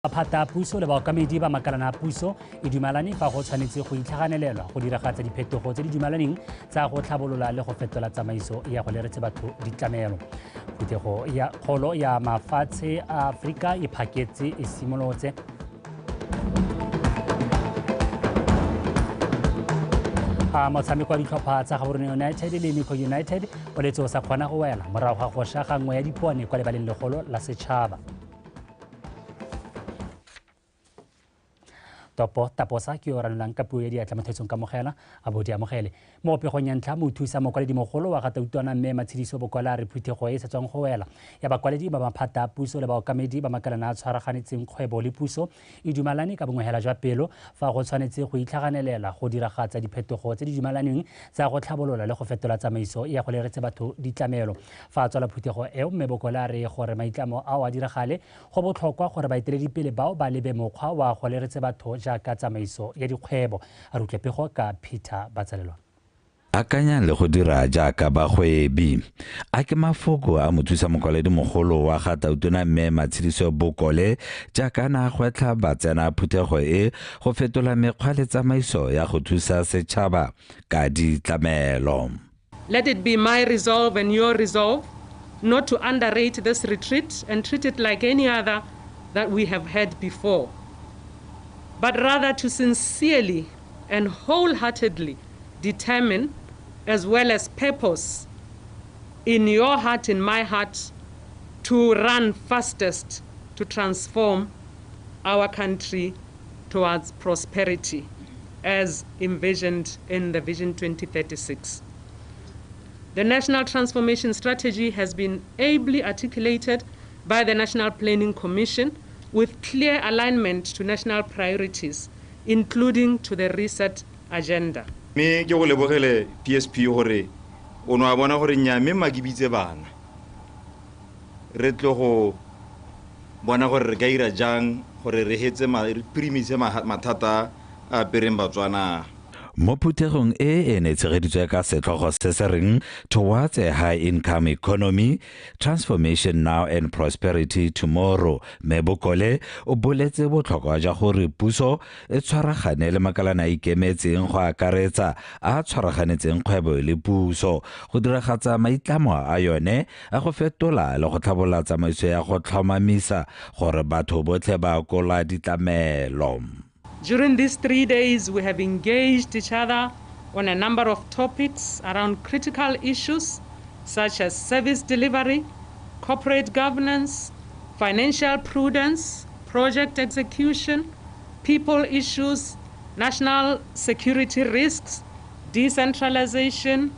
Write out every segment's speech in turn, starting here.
Maphata a puso le baokamedi ba makalana a puso e dumalane fa go tshwanetse go itlhaganelelwa go diragatsa diphetogo tse di dumalaneng tsa go tlhabolola le go fetola tsamaiso ya go leretse batho ditlamelo. Phuthego ya kgolo ya mafatshe a Aforika e phaketse e simolotse. A motshameko wa ditlhopha tsa Gaborone United le Nico United o letse o sa kgona go wela morago ga go sha ga nngwe ya dipone kwa lebaleng legolo la setšhaba. Topo Taposa ke yo ranolang ka puo ya diatla mo thetsong kamogela a bo di amogele. Mo pegong ya ntlha, mothusa mokwaledi mogolo wa ga Tautwana mme Matshediso Bokola a re phuthego e e sa tswang go wela ya bakwaledi ba maphata a puso le baokamedi ba makalana a tshwaraganetseng kgwebo le puso e dumalane ka bongwegela jwa pelo fa go tshwanetse go itlhaganelela go diragatsa diphetogo tse di dumalaneng tsa go tlhabolola le go fetola tsamaiso ya go leretse batho ditlamelo. Fa a tswala phuthego eo, mme Bokola a re gore maitlamo ao a diragale go botlhokwa gore baeteledipele bao ba lebe mokgwa wa go leretse batho jaaka tsamaiso ya dikgwebo. A re utlwe pego ka Peter Batsalelwa. Akanya le go dira jaaka bagwebi. A ke mafoko a mothusa mokwaledi mogolo wa ga Tautona mme Matshediso Bokole jaaka na gwetlha batsena phuthego e go fetola mekgwa le tsamaiso ya go thusa setšhaba ka ditlamelo. Let it be my resolve and your resolve not to underrate this retreat and treat it like any other that we have had before, but rather to sincerely and wholeheartedly determine, as well as purpose, in your heart, in my heart, to run fastest to transform our country towards prosperity as envisioned in the Vision 2036. The National Transformation Strategy has been ably articulated by the National Planning Commission with clear alignment to national priorities, including to the reset agenda. Mme ke go lebogele PSP gore o ne wa bona gore nnyaa mme mma ke bitse bana re tlo go bona gore re ka ira jang gore re hetse re phirimise mathata a apereng Batswana. Mo phuthegong e e ne tshegeditswe ka setlhogo se se reng Towards a High Income Economy, Transformation Now and Prosperity Tomorrow, mme Bokole o boletse botlhokwa jwa gore puso e tshwaragane le makalana a ikemetseng go akaretsa a tshwaraganetseng kgwebo le puso go diragatsa maitlamo a yone a go fetola le go tlhabolola tsamaiso ya go tlhomamisa gore batho botlhe ba akola ditlamelo. During these 3 days, we have engaged each other on a number of topics around critical issues such as service delivery, corporate governance, financial prudence, project execution, people issues, national security risks, decentralization.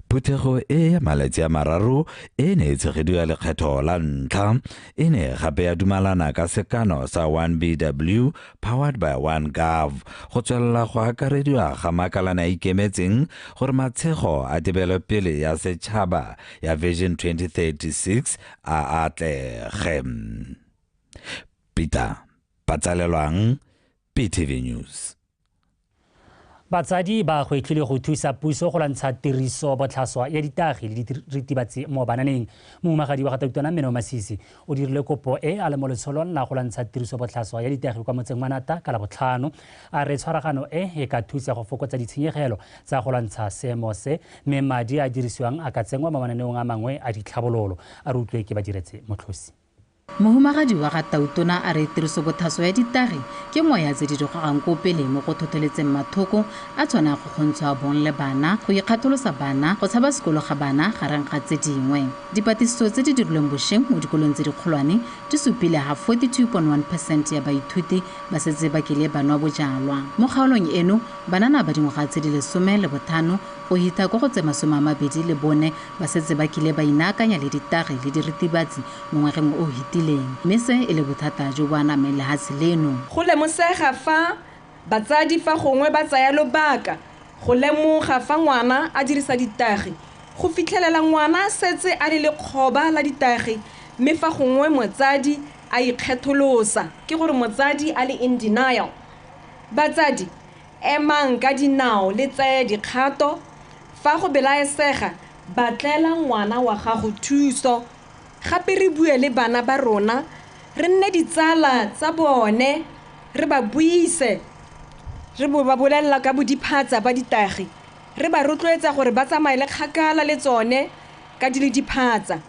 Phuthego e ya malatsi a mararo e ne e tshegediwa lekgetho la ntlha e ne gape ya dumalana ka sekano sa 1BW powered by 1Gov go tswelela go akarediwa ga makalana a ikemetseng gore matshego a tebelopele ya setšhaba ya Vision 2036 a atlege. Peter Batsalelwang, PTV News. Batsadi ba gwetlhile go thusa puso go lwantsha tiriso botlhaswa ya ditagi le diritibatsi mo bananeng. Mohumagadi wa ga Tautona Mmeno Masisi o dirile kopo e a le mo letsholong la go lwantsha tiriso botlhaswa ya ditagi kwa motseng wa Nata ka Labotlhano. A re tshwaragano e e ka thusa go fokotsa ditshenyegelo tsa go lwantsha seemo se, mme madi a dirisiwang a ka tsenngwa mo mananeong a mangwe a ditlhabololo. A re utlwe ke badiretse Motlhosi. Mohumagadi wa ga Tautona a re tirisobotlhaswa ya ditagi ke nngwe ya tse di gogang ko pele mo go thotholetseng mathoko a tshwana go kgontshwa bong le bana, go ikgatholosa bana, go tshaba sekolo ga bana gareng ga tse dingwe. Dipatlisiso tse di dirilweng bošeng mo dikolong tse dikgolwane di supile ha 42.1% ya baithuti ba setse ba kile ba nwa bojalwa. Mo kgaolong eno, banana ba dingwaga tse di 15 go hitha kwa go tse 24 ba setse ba kile ba inaakanya le ditagi le diritibatsi mo ngwageng o hitileng, mme se e le bothata jo bo anameng lehatshe leno. Go lemosega fa batsadi fa gongwe ba tsaya lobaka go lemoga fa ngwana a dirisa ditagi, go fitlhelela ngwana a setse a le lekgoba la ditagi, mme fa gongwe motsadi a ikgetholosa, ke gore motsadi a le in denial. Batsadi, emang ka dinao le tseye dikgato. Fa go belaesega, batlela ngwana wa gago thuso. Gape re bue le bana ba rona Re nne ditsala tsa bone, re ba buise, re bo ba bolelela ka bodiphatsa ba ditagi, re ba rotloetsa gore ba tsamaele kgakala le tsone ka di le diphatsa.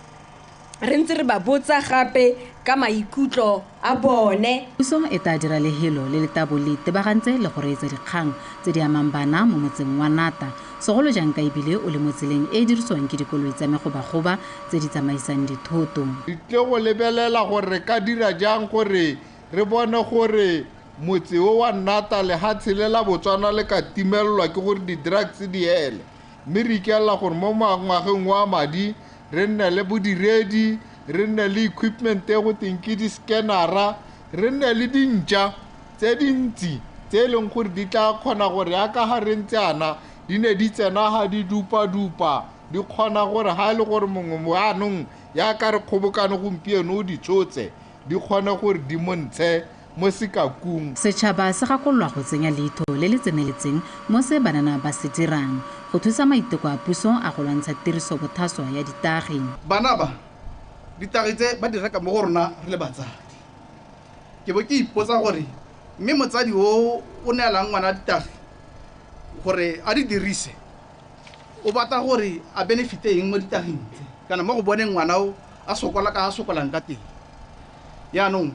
Re ntse re ba botsa gape ka maikutlo a bone. Puso e tla dira lehelo le letabo le itebagantse le go reetsa dikgang tse di amang bana mo motseng wa Nata, segolo jang ka ebile o le mo tseleng e e dirisiwang ke dikoloi tsa megobagoba tse di tsamaisang dithoto. Re tlile go lebelela gore re ka dira jang gore re bone gore motse o wa Nata lehatshe le la Botswana le ka timelelwa ke gore di-drugs di ele. Mme re ikaelela gore mo ngwageng wa madi re nne le bodiredi, re nne le equipment e go teng ke di-scannera, re nne le dintša tse dintsi tse e leng gore di tla kgona gore yaka ga re ntse ana di ne di tsena ga di dupa-dupa, di kgona gore ga e le gore mongwe anong yaka re kgobokane gompieno o di tshotse, di kgone gore di mo ntshe mo sekakung. Setšhaba se gakololwa go tsenya leitho le le tseneletseng mo se banana ba se dirang go thusa maiteko a puso a go lwantsha tiriso bothaswa ya ditagi. Bana ba ditagi tse ba di reka mo go rona re le batsadi. Ke bo ke ipotsa gore mme motsadi o o neelang ngwana ditagi gore a di dirise o batla gore a benefite eng mo ditaging tse, kana mo go boneng ngwana o a sokola ka a sokolang ka teng. Yaanong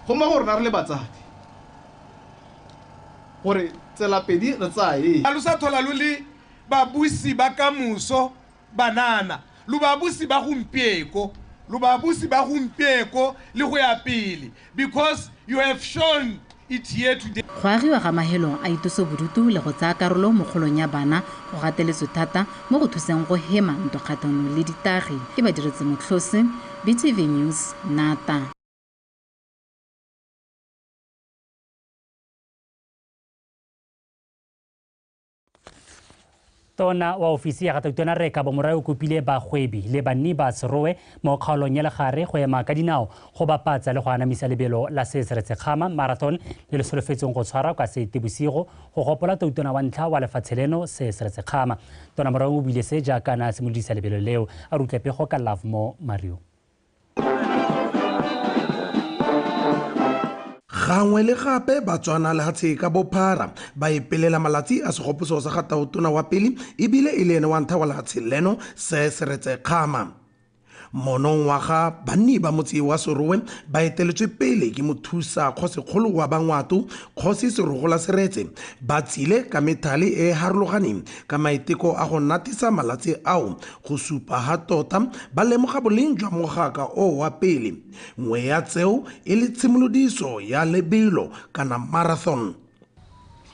go mo go rona re le batsadi gore tsela pedi re tsaye. A lo sa thola lo le babusi ba kamoso banana, lo babusi ba gompieko, lo babusi ba gompieko le go ya pele, because you have shown it here today. Go agiwa ga mahelo a itosobodutu le go tsaya karolo mo kgolong ya bana go gateletswe thata mo go thuseng go hema ntwa kgatlhanong le ditagi. Ke Badiretse Motlhose, BTV News, Nata. Tona wa ofisi ya Tautona Rre Kabo Morwaeng o kopile bagwebi le banni ba Serowe mo kgaolong ya Legare go ema ka dinao go bapatsa le go anamisa lebelo la Seretse Khama Marathon le le solofetsweng go tshwara kwa Seetebosigo go gopola Tautona wa ntlha wa lefatshe leno Seretse Khama. Tona Morwaeng o buile se jaaka a ne a simolodisa lebelo leo. A rutle pego ka Lovemore Mario. Gangwe le gape Batswana lehatshe ka bophara ba ipelela malatsi a segopotso sa ga Tautona wa pele ebile e le ene wa ntlha wa lehatshe leno Seretse Khama. Monongwaga banni ba motse wa Serowe ba eteletswe pele ke mothusa kgosikgolo wa Bangwato Kgosi Serogola Seretse ba tsile ka methale e e harologaneng ka maiteko a go natisa malatsi ao go supa ha tota ba lemoga boleng jwa mogaka o wa pele. Nngwe ya tseo e le tshimolodiso ya lebelo kana marathon.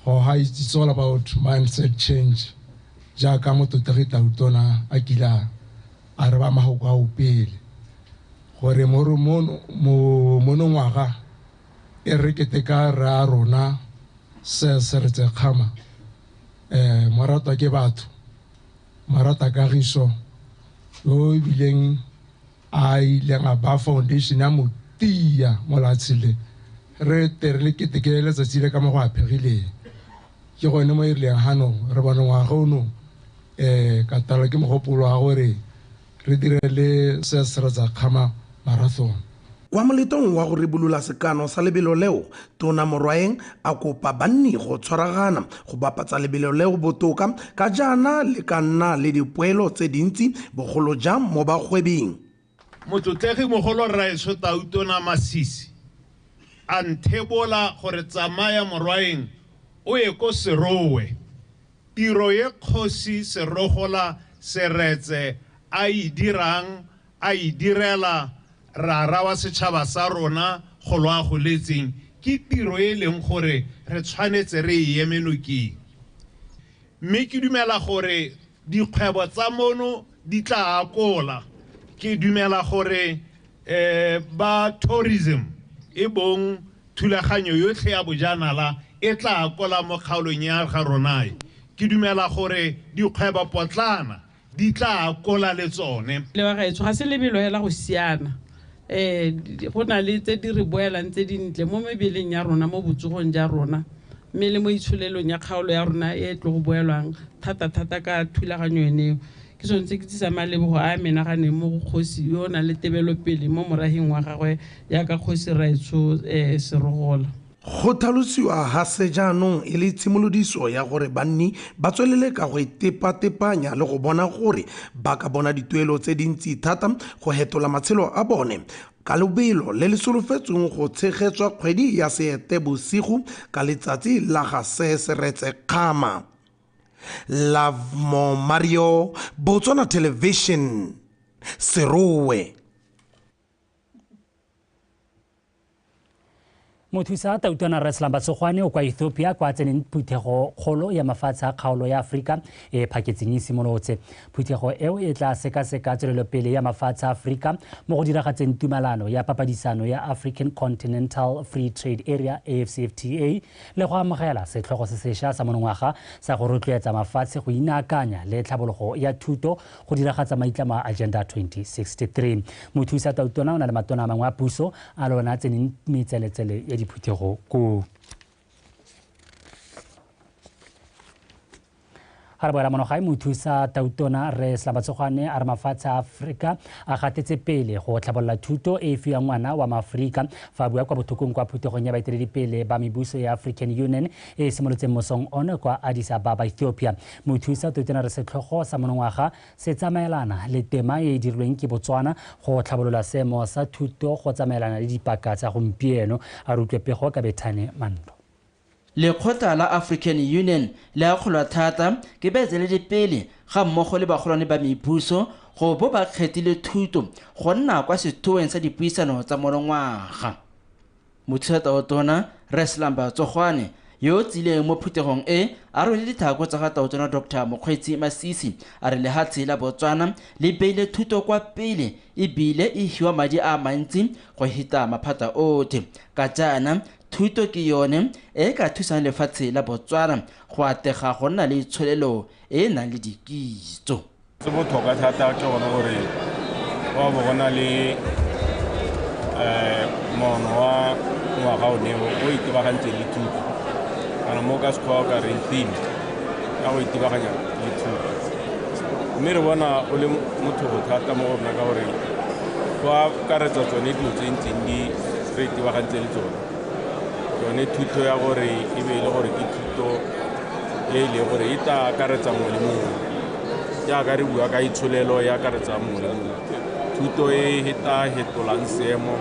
It's all about mindset change. Jaaka motlotlegi Tautona a kile a re ba mahoko ao pele gore monongwaga e re keteka re a rona Seretse Khama, moratwa ke batho, morata kagiso yo ebileng a ileng a ba foundation ya motia mo lefatsheng le, re tere le keteke letsatsi le ka mo go aphegileng. Ke gone mo e rileng hanong re bone ngwaga ono ka talwa ke mogopolo wa gore re dire le Seretse Khama Marathon. Kwa moletong wa go ribolola sekano sa lebelo leo, Tona Morwaeng a kopa banni go tshwaragana go bapatsa lebelo leo botoka ka jaana le ka nna le dipoelo tse dintsi bogolo jang mo bagwebing. Motlotlegi mogolo rraetsho Tautona Masisi a nthebola gore tsamaya Morwaeng o ye ko Serowe. Tiro ye Kgosi Serogola Seretse a e dirang a e direla rara wa setšhaba sa rona go lo a goletseng ke tiro e leng gore re tshwanetse re e eme nokeng. Mme ke dumela gore dikgwebo tsa mono di tla akola. Ke dumela gore ba tourism e bong thulaganyo yotlhe ya bojanala e tla akola mo kgaolong ya ga rona. Ke dumela gore dikgwebo potlana di tla akola le tsone. Le wa gaetsho ga se lebelo hela go siana. Go na le tse di re boelang tse dintle mo mebeleng ya rona, mo botsogong ja rona, mme le mo itsholelong ya kgaolo ya rona e tlo go boelwang thata-thata ka thulaganyo eno. Ke tshwanetse ke tsisa malebogo a menaganeng mo go kgosi yo o nang le tebelopele mo morageng wa gagwe jaaka kgosi Raetsho Serogola. Go tlhalosiwa ga se jaanong e le tshimolodiso ya gore banni ba tswelele ka go itepatepanya le go bona gore ba ka bona dituelo tse dintsi thata go hetola matshelo a bone ka lobelo le le solofetsweng go tshegetswa kgwedi ya Seetebosigo ka letsatsi la ga Sir Seretse Khama. Lovemore Mario, Botswana Television, Serowe. Mothusa Tautona Rre Slumber Tsogwane o kwa Ethiopia kwa tseneng phuthego kgolo ya mafatshe a kgaolo ya Aforika e phaketseng e simolotse. Phuthego eo e tla sekaseka tswelelopele ya mafatshe a Aforika mo go diragatseng tumalano ya papadisano ya African Continental Free Trade Area AfCFTA le go amogela setlhogo se sešwa sa monongwaga sa go rotloetsa mafatshe go inaakanya le tlhabologo ya thuto go diragatsa maitlamo a Agenda 2063. Mothusa Tautona o na le matona a mangwe a puso a le ona a tseneng metseletsele ya diphuthego koo. Ga re boela monogae, mothusa Tautona Rre Slumber Tsogwane a re mafatshe a Aforika a gatetse pele go tlhabolola thuto e e fiwang ngwana wa maAforika. Fa a bua kwa bothokong kwa phuthegong ya baeteledipele ba mebuso ya African Union e e simolotseng mosong ono kwa Addis Ababa, Ethiopia. Mothusa Tautona re setlhogo sa monongwaga se tsamaelana le tema e e dirilweng ke Botswana go tlhabolola seemo sa thuto go tsamaelana le dipaka tsa gompieno. A re utlwe pego ka Bethane Mando. Lekgotla la African Union le akgolwa thata ke baeteledipele ga mmogo le bagolwane ba mebuso go bo ba kgethile thuto go nna kwa sethoeng sa dipuisano tsa monongwaga. Mothusa Tautona Rre Slumber Tsogwane yo o tsileng mo phuthegong e a rwele dithako tsa ga Tautona Dr Mokgweetsi Masisi a re lehatshe la Botswana le beile thuto kwa pele ebile e hiwa madi a mantsi go heta maphata otlhe. Ka jaana thuto ke yone e ka thusang lefatshe la Botswana go atega go nna le itsholelo e e nang le dikitso. Se botlhokwa thata ke gone gore go bo go na le moono wa ngwaga one o itebagantseng le thuto, kana mo ka sekgwa o ka reng theme ya go itebaganya le thuto. Mme re bona o le motlhofo thata mo go rona ka gore go akaretsa tsone dilo tse ntseng di re itebagantse le tsone. Yone thuto ya gore e be e le gore ke thuto e e leng gore e tla akaretsa mongwe le mongwe, jaaka re bua ka itsholelo e akaretsa mongwe le mongwe. Thuto e tla fetolang seemo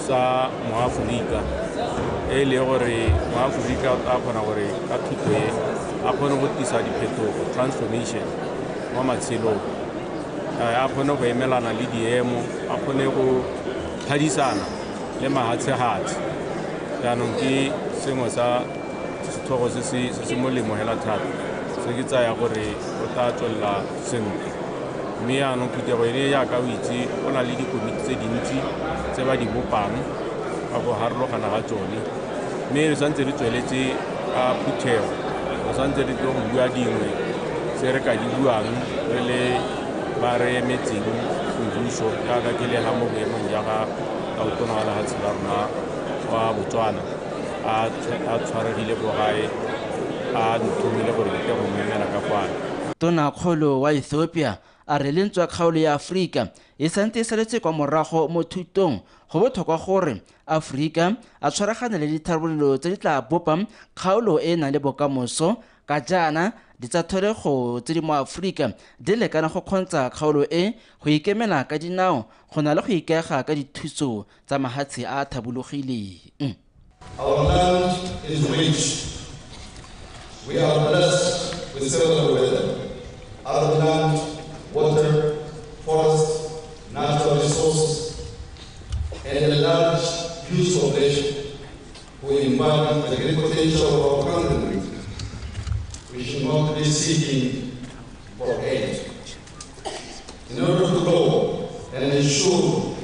sa moAforika, e le gore moAforika o tla kgona gore ka thuto e a kgone go tlisa diphetogo, transformation mo matshelong, a kgone go emelana le diemo, a kgone go phadisana le mahatshehatshe. Jaanong ke sengwe sa setlhogo se se molemo hela thata se ke tsaya gore o tla tswelela sentle. Mme jaanong phuthego ene jaaka o itse go na le dikomiti tse dintsi tse ba di bopang ka go harologana ga tsone, mme re santse re tsweletse ka phuthego, re santse re tlo go bua dingwe tse re ka di buang re le ba re emetseng mebuso jaaka ke le ga mo boemong ja ga Tautona wa lefatshe la rona wa Botswana a tshwaregile ko gae a nthomile gore ke tle go mo emela ka kwano. Tonakgolo wa Ethiopia a re lentswe kgaolo ya Aforika e santse e saletse kwa morago mo thutong. Go botlhokwa gore Aforika a tshwaragane le ditharabololo tse di tla bopang kgaolo e e nang le bokamoso, ka jaana ditsatlholego tse di mo Aforika di lekana go kgontsha kgaolo e go ikemela ka dinao go na le go ikaega ka dithuso tsa mahatshe a a thabologileng. Our land is rich. We are blessed with several weather, arid land, water, forest, natural resources, and a large youth population who embody the great potential of our continent. We should not be seeking for aid. In order to grow and ensure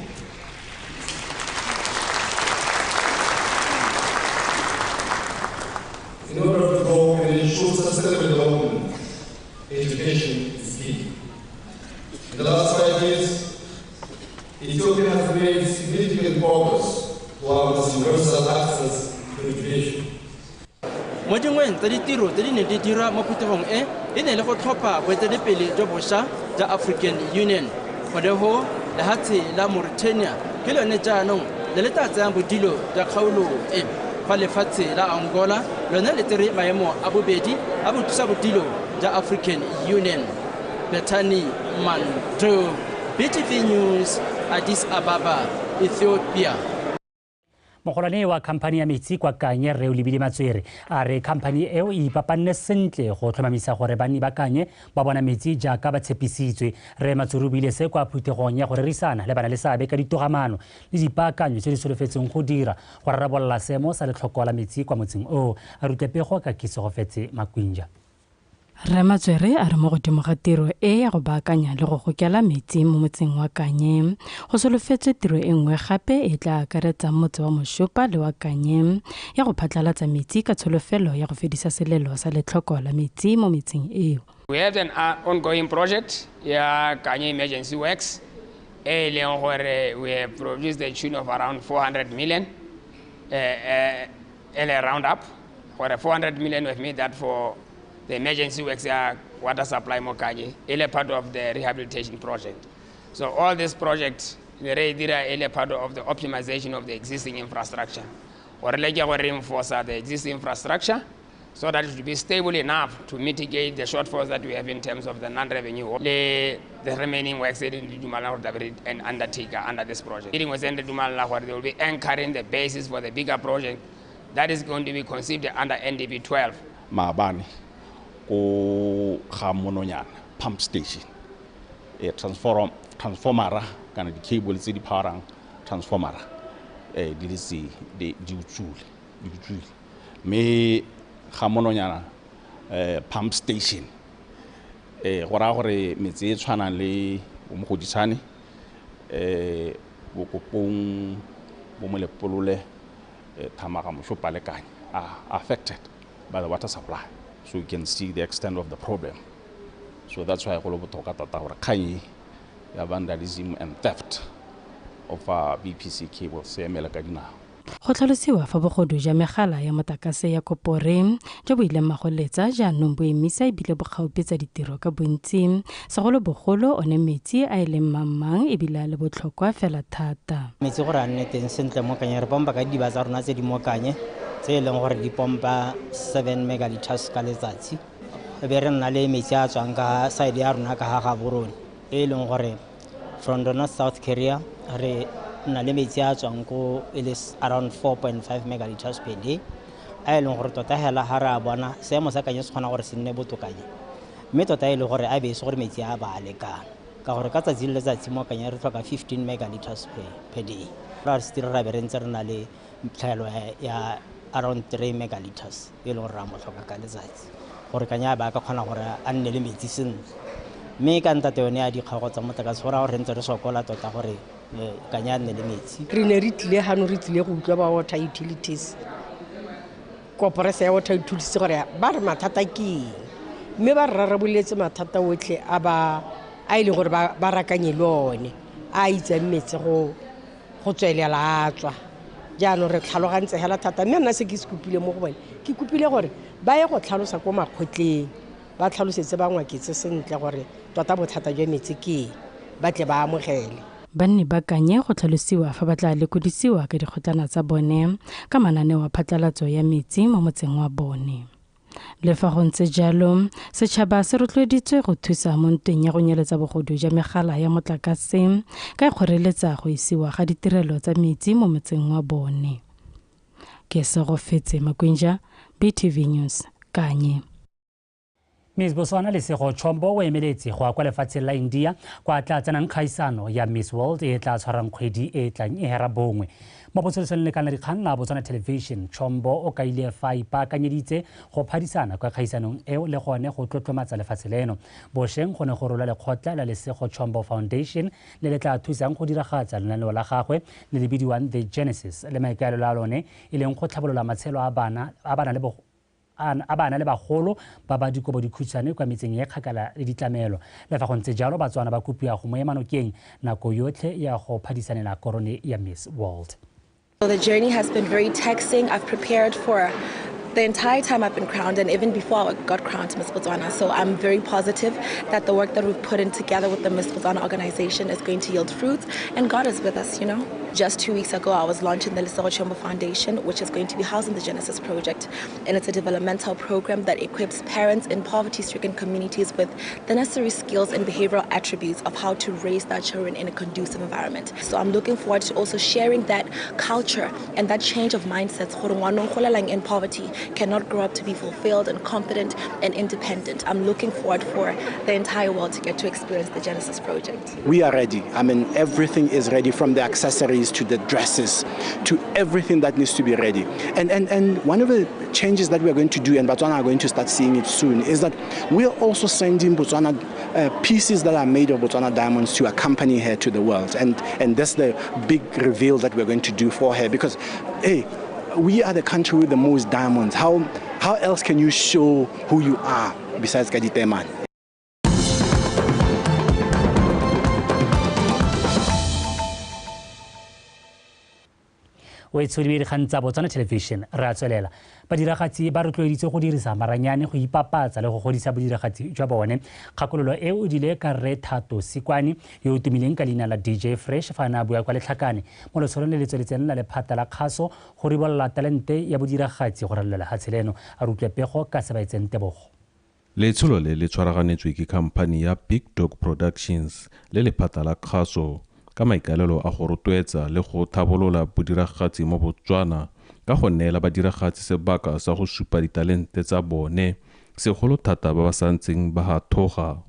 sustainable development, education is key. In the last 5 years, Ethiopia has made significant progress towards universal access to education. Mo dingweng tsa ditiro tse di neng di dirwa mo phuthegong e e ne le go tlhopha boeteledipele jo bošwa jwa African Union. Gone ho lehatshe la Mauritania ke lone jaanong le le tla tsayang bodilo jwa kgaolo e, fa lefatshe la Angola lone le tsere maemo a bobedi a bothusa bodilo jwa African Union. Bethany Manto, BTV News, Addis Ababa, Ethiopia. Mogolwane wa khamphani ya metsi kwa Kanye, Rre Olebile Matswere, a re khamphani eo e ipapanne sentle go tlhomamisa gore banni ba Kanye ba bona metsi jaaka ba tshepisitswe. Rre Matswere o buile se kwa phuthegong ya go rerisana le bana le seabe ka ditogamaano le dipaakanyo tse di solofetsweng go dira go rarabolola seemo sa letlhoko la metsi kwa motseng oo. A rutle pego ka Kisegofetse Makwinja. Rre Matswere a re mo godimo ga tiro e ya go baakanya le go gokela metsi mo motseng wa Kanye, go solofetswe tiro e nngwe gape e tla akaretsang motse wa Moshopa le wa Kanye ya go phatlalatsa metsi ka tsholofelo ya go fedisa selelo sa letlhoko la metsi mo metseng eo. We have an ongoing project ya Kanye Emergency Works e leng gore we have produced a tune of around 400 million ele round up gore 400 million we have made that for the emergency works water supply mo Kanye, ele part of the rehabilitation project. So all this project re dira ele part of the optimization of the existing infrastructure. Or le go reinforce the existing infrastructure so that it will be stable enough to mitigate the shortfalls that we have in terms of the non-revenue. The remaining works and undertake under this project. They will be anchoring the basis for the bigger project that is going to be conceived under NDP 12. Maabane ko ga Mononyana pump station e transformera kana di cable tse di powerang transformera di le tse di utsule mme ga Mononyana pump station go raya gore metse e tshwanang le bo Mogoditshane, Bokopong, bo Molepolole, Thamaga, Moshopa le Kanye are affected by the water supply. So you can see the extent of the problem. So that's why go le botlhokwa thata gore kgang ya vandalism and theft of BPC cables se emele ka dinao. Go tlhalosiwa fa bogodu jwa megala ya motlakase ya kopore jo bo ileng magoletsa jaanong bo emisa ebile bo kgaupetsa ditiro ka bontsi, segolobogolo one metsi a e leng mang-mang ebile a le botlhokwa fela thata. Metsi gore a nne teng sentle mo Kanye, re pompa ka didiba tsa rona tse di mo Kanye tse e leng gore di pompa 7 megaliters ka letsatsi. E be re nna le metsi a tswang ka side ya rona ka ga Gaborone e leng gore from the North South Korea re nna le metsi a tswang ko e le around 4.5 megaliters per day, a e leng gore tota hela ha re a bona seemo sa Kanye se kgona gore se nne botokanye, mme tota e le gore a be se gore metsi a ba a lekana ka gore ka tsatsi le letsatsi mo Kanye re tlhoka 15 megaliters per day. Ra re se ra be re ntse re na le tlhaelo ya around 3 megaliters e leng gore ra mo tlhoka ka letsatsi gore Kanye a ba ka kgona gore a nne le metsi sentle. Mme ka ntate yone ya dikgago tsa motlakase go raya gore re ntse re sokola tota gore Kanye a nne le metsi. Re ne re tlile gano re tlile go utlwa ba water utilities, koporase ya water utilities gore ba re mathata ke eng, mme ba re raraboletse mathata otlhe a ba a e leng gore ba rakanye le one a itseng metsi go tswelela a tswa. Jaanong re tlhalogantse hela thata, mme nna se ke se kopile mo go bone ke kopile gore ba ye go tlhalosa ko makgotleng, ba tlhalosetse ba ngwaketse sentle gore tota bothata jwa metsi ke eng, ba tle ba amogele. Banni ba Kanye go tlhalosiwa fa ba tla lekodisiwa ka dikgotlana tsa bone ka mananeo a phatlalatso ya metsi mo motseng wa bone. Le fa go ntse jalo, setšhaba se rotloeditswe go thusa mo ntweng ya go nyeletsa bogodu jwa megala ya motlakase ka e kgoreletsa go isiwa ga ditirelo tsa metsi mo motseng wa bone. Ke Segofetse Makwinja, BTV News, Kanye. Miss Botswana Lesego Chombo o emeletse go ya kwa lefatsheng la India kwa tla tsenang kgaisano ya Miss World e tla tshwarang kgwedi e tlang e hera bongwe. Mo potsolosong le lekala dikgang la Botswana Television, Chombo o kaile fa ipaakanyeditse go phadisana kwa kgaisanong eo le gone go tlotlomatsa lefatshe leno. Bošeng go ne go rola lekgotla la Lesego Chombo Foundation le le tla thusang go diragatsa lenaneo la gagwe le le bidiwang The Genesis, le maikaelelo a lone e leng go tlhabolola matshelo a bana le bagolo ba ba dikobo dikhutshwane kwa metseng e kgakala le ditlamelo. Le fa go ntse jalo, Batswana ba kopiwa go mo ema nokeng nako yotlhe ya go phadisanela korone ya Miss World. So the journey has been very taxing. I've prepared for the entire time I've been crowned, and even before I got crowned Miss Botswana. So I'm very positive that the work that we've put in together with the Miss Botswana organization is going to yield fruits, and God is with us, you know. Just 2 weeks ago, I was launching the Lesego Chombo Foundation, which is going to be housing the Genesis Project. And it's a developmental program that equips parents in poverty-stricken communities with the necessary skills and behavioral attributes of how to raise their children in a conducive environment. So I'm looking forward to also sharing that culture and that change of mindsets. In poverty cannot grow up to be fulfilled and confident and independent. I'm looking forward for the entire world to get to experience the Genesis Project. We are ready. I mean, everything is ready, from the accessories to the dresses, to everything that needs to be ready. And one of the changes that we are going to do, and Botswana are going to start seeing it soon, is that we are also sending Botswana pieces that are made of Botswana diamonds to accompany her to the world. And that's the big reveal that we're going to do for her, because, hey, we are the country with the most diamonds. How else can you show who you are besides Kaditeman? O e tshodile dikgang tsa Botswana Television re a tswelela. Badiragatsi ba rotloeditswe go dirisa maranyane go ipapatsa le go godisa bodiragatsi jwa bone. Kgakololo e o dile ka Rre Thato Sikwane yo o tumileng ka leina la DJ Fresh fa a ne a bua kwa Letlhakane mo letsholong le le tsweletseng la lephata la kgaso go ribolola talente ya bodiragatsi go ralala lefatshe leno. A re utlwe pego ka Sebaetseng Tebogo. Letsholo le le tshwaraganetswe ke khamphani ya Big Dog Productions le lephata la kgaso ka maikaelelo a go rotloetsa le go tlhabolola bodiragatsi mo Botswana ka go neela badiragatsi sebaka sa go supa ditalente tsa bone, segolo thata ba ba santseng ba ha thoga.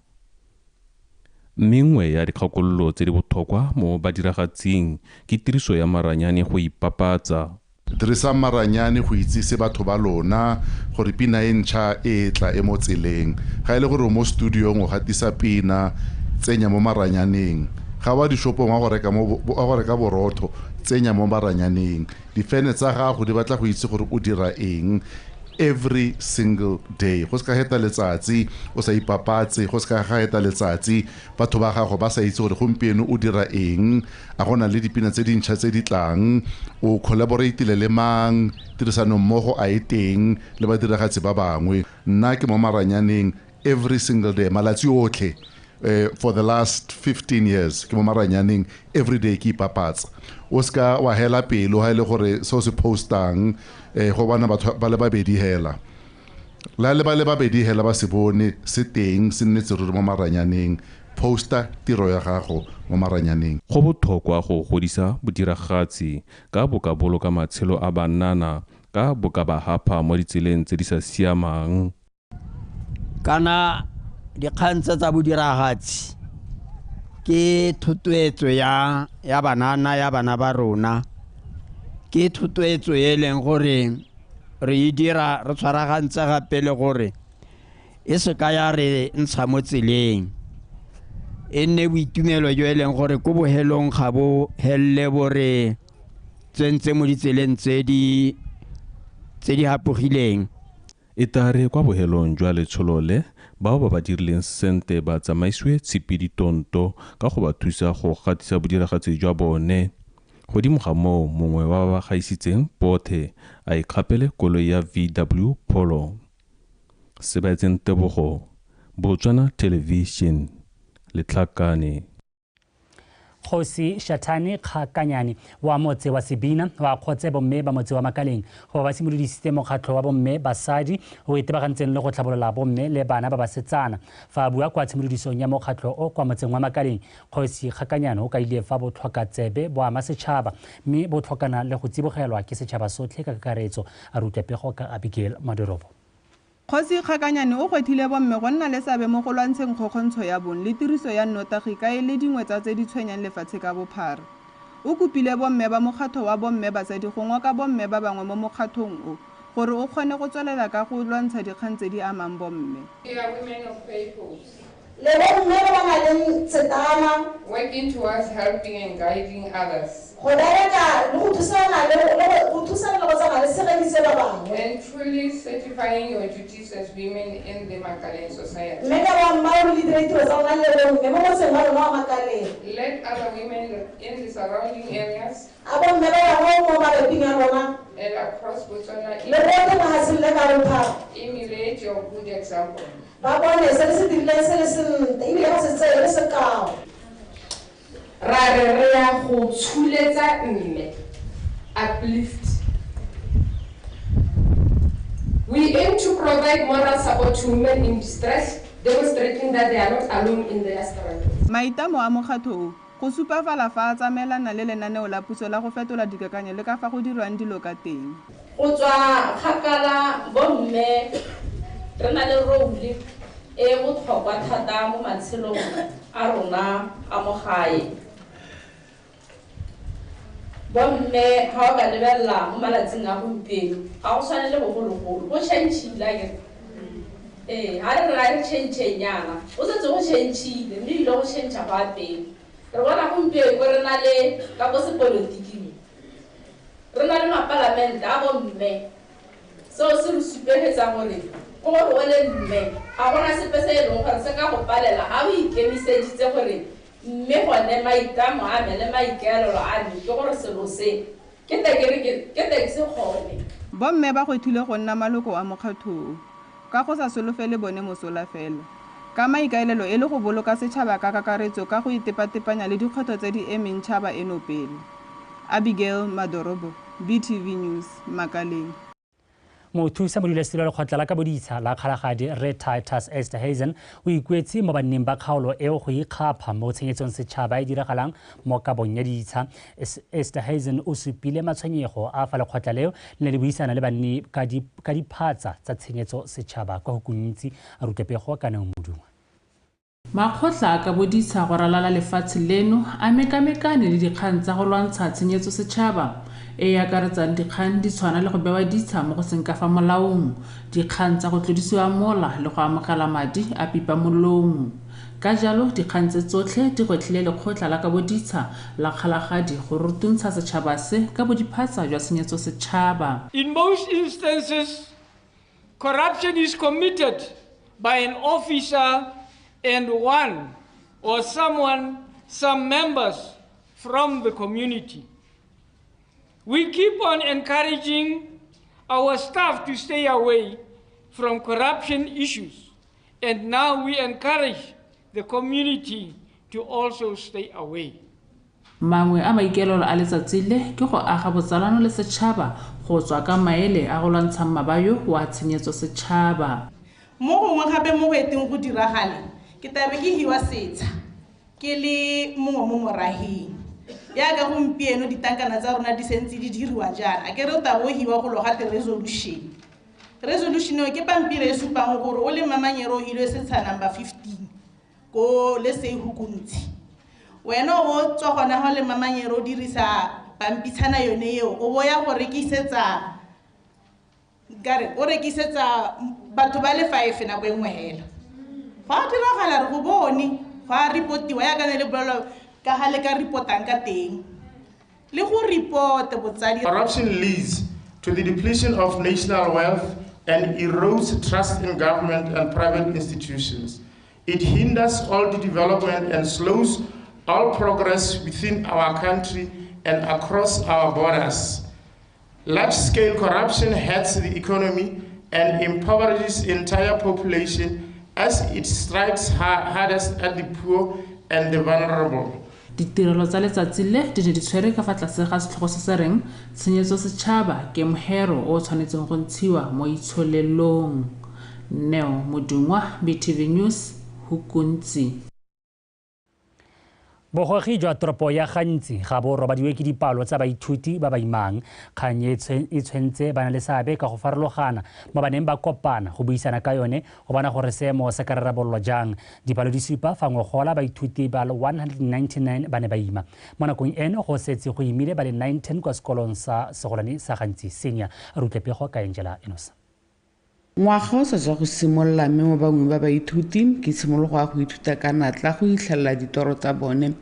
Mengwe ya dikgakololo tse di botlhokwa mo badiragatsing ke tiriso ya maranyane go ipapatsa. Dirisa maranyane go itsise batho ba lona gore pina e ntšha e tla e mo tseleng. Ga e le gore mo studiong o gatisa pina, tsenya mo maranyaneng. Ga wa dishopong wa go reka mo wa go reka borotho, tsenya mo maranyaneng. Difene tsa gago di batla go itse gore o dira eng every single day. Go ska heta letsatsi o sa ipapatse, go ska ga heta letsatsi batho ba gago ba sa itse gore gompieno o dira eng, a gona le dipina tse dintšha tse di tlang, o collaborate le mang, tirisano mmogo a e teng le badiragatsi ba bangwe. Nna ke mo maranyaneng every single day, malatsi otlhe. For the last 15 years ke mo maranyaneng every day ke ipapatsa. O ska wa hela pelo ha ile gore se o se postang go bana batho ba le babedi hela. La le ba le babedi hela ba se bone se teng se nnetse ruri mo maranyaneng. Poster tiro ya gago mo maranyaneng. Go botlhokwa go godisa bodiragatsi ka bo ka boloka matshelo a banana ka bo ka ba hapha mo ditseleng tse di sa siamang. Kana dikgang tsa bodiragatsi ke thotloetso ya banana ya bana ba rona, ke thotloetso e leng gore re e dira re tshwaragantse gape le gore e se ka ya re ntsha mo tseleng, e nne boitumelo jo e leng gore ko bohelong ga bo helle bo re tsentse mo ditseleng tse di hapogileng. E tare kwa bohelong jwa letsholo le bao ba ba dirileng sente ba tsamaisiwe tshipiditonto ka go ba thusa go gatisa bodiragatsi jwa bone. Godimo ga moo mongwe wa ba ba gaisitseng bothe a ikgapele koloi ya VW Polo. Sebaetseng Tebogo, Botswana Television, Letlhakane. Kgosi Shatane Kgakanyane wa motse wa Sebina wa kgotse bomme ba motse wa Makaleng go ba simolodisitse mokgatlho wa bomme basadi o itebagantseng le go tlhabolola bomme le bana ba basetsana. Fa a bua kwa tshimolodisong ya mokgatlho o kwa motseng wa Makaleng, Kgosi Kgakanyane o kaile fa botlhokatsebe bo ama setšhaba mme bo tlhokana le go tsibogelwa ke setšhaba sotlhe ka kakaretso. A rutwa pego ka Abigail Madorobo. Kgosi Kgakanyane o gwetlhile bomme go nna le seabe mo go lwantsheng kgokgontsho ya bong le tiriso ya nnotagi ka e le dingwe tsa tse di tshwenyang lefatshe ka bophara. O kopile bomme ba mokgatho wa bomme basadi go ngoka bomme ba bangwe mo mokgathong o gore o kgone go tswelela ka go lwantsha dikgang tse di amang bomme. Le bomme ba ba nang le tsetana, working towards helping and guiding others, go bereka le go thusana le go thusana le go tsamaya le tshegeditse ba bangwe, and truly certifying your duties as women in the Makaleng society. Mme ka boammaaruri le dire ditiro tsa rona le bomme mo motseng wa rona wa Makaleng. Let other women in the surrounding areas a bomme ba bangwe mo malapeng a rona and across Botswana le botlhe mafatsheng le ka bophara. Emulate your good example. Ba bone se le se dirileng se le sentle ebile ba se tseye le sekao. Ra re re ya go tsholetsa mme, uplift. We aim to provide moral support to women in distress, demonstrating that they are not alone in their struggles. Maitamo a mokgatho o go supafala fa a tsamaelana le lenaneo la puso la go fetola dikakanyo le ka fa go dirwang dilo ka teng. Go tswa kgakala bomme re na le role e botlhokwa thata mo matshelong a rona a mo gae. Bomme ga o ka lebelela mo malatsing a gompieno ga go tshwane le bogologolo, go change-ile akere. Ee, ga re re change-eng yana, go setse go change-ile mme ebile go change-a go a teng. Re bona gompieno re na le ka ko sepolotiking, re na le mapalamente a bomme. Seo se re supegetsa gore ke gore o le mme ga gona sepe se e leng gore se ka go palela ga o ikemiseditse gore mme gone maitlamo a me le maikaelelo a me ke gore selo se ke tle ke se kgone. Bomme ba gwetlhile go nna maloko a mokgatho o ka go sa solofele bone mosola fela, ka maikaelelo e le go boloka setšhaba ka kakaretso ka go itepatepanya le dikgwetlho tse di emeng tšhaba eno pele. Abigail Madorobo, BTV News, Makaleng. Mothusa modulasetilo wa lekgotla la kaboditsha la Kgalagadi Rre Titus Esterhuizen o ikuetse mo banneng ba kgaolo eo go ikgapha mo tshenyetsong setšhaba e diragalang mo kabong ya ditsha. Esterhuizen o supile matshwenyego a fa lekgotla leo le ne le buisana le banni ka diphatsa tsa tshenyetso setšhaba kwa Hukuntsi. A rutepego ka neo Modungwa. Makgotla a kaboditsha go ralala lefatshe leno a mekamekane le dikgang tsa go lwantsha tshenyetso setšhaba e akaretsang dikgang di tshwana le go bewa ditsha mo go seng ka fa molaong, dikgang tsa go tlodisiwa mola le go amogela madi a pipa molomo. Ka jalo dikgang tse tsotlhe di gwetlhile lekgotla la kaboditsha la Kgalagadi go rutuntsha setšhaba se ka bodiphatsa jwa tshenyetso setšhaba. In most instances, corruption is committed by an officer and one or someone, some members from the community. We keep on encouraging our staff to stay away from corruption issues, and now we encourage the community to also stay away. Mangwe a maikaelelo a letsatsi le ke go aga botsalano le setšhaba go tswa ka maele a go lwantsha mabayo wa tshenyetso setšhaba. Mo gongwe gape mo go eteng go diragale ke tabe ke hiwa setsha ke le mongwe mo moraheng. Yaka gompieno ditankana tsa rona di sentse di diriwa jaana, a ke re o tabo o hiwa go loga te resolution. Resolution eo ke pampiri e supang gore o le mamanyere o hilwe setsha number 15 ko le sei Hukuntsi. Wena o tswa gona ga le mamanyere o dirisa pampitshana yone eo o bo ya go rekisetsa nkare o rekisetsa batho ba le 5 nako e nngwe hela. Go a diragala re go bone, go a reportiwa yaka ne le bolelwa ka ga le ka reportang ka teng. Le go report botsadi. Corruption leads to the depletion of national wealth and erodes trust in government and private institutions. It hinders all the development and slows all progress within our country and across our borders. Large-scale corruption hurts the economy and impoverishes the entire population as it strikes hardest at the poor and the vulnerable. Ditirelo tsa letsatsi le di ne di tshwere ka fa tlase ga setlhogo se se reng tshenyetso setšhaba ke mohero o tshwanetseng go ntshiwa mo itsholelong. Neo Modungwa, BTV News, Hukuntsi. Bogogi jwa toropo ya Gantsi ga bo robadiwe ke dipalo tsa baithuti ba ba imang. Kgang e tshwentse ba na le seabe ka go farologana mo ba neng ba kopana go buisana ka yone go bona gore seemo se ka rarabololwa jang. Dipalo di supa fa ngogola baithuti ba le 199 ba ne ba ima. Mo nakong eno go setse go imile ba le 19 kwa sekolong sa segolwane sa Gantsi Senior. Rutlepego ka Angela Enosa. Ngwaga o sa tswa go simolola mme mo bangwe ba baithuti ke tshimologo ya go ithuta ka natla go itlhelela ditoro tsa bone.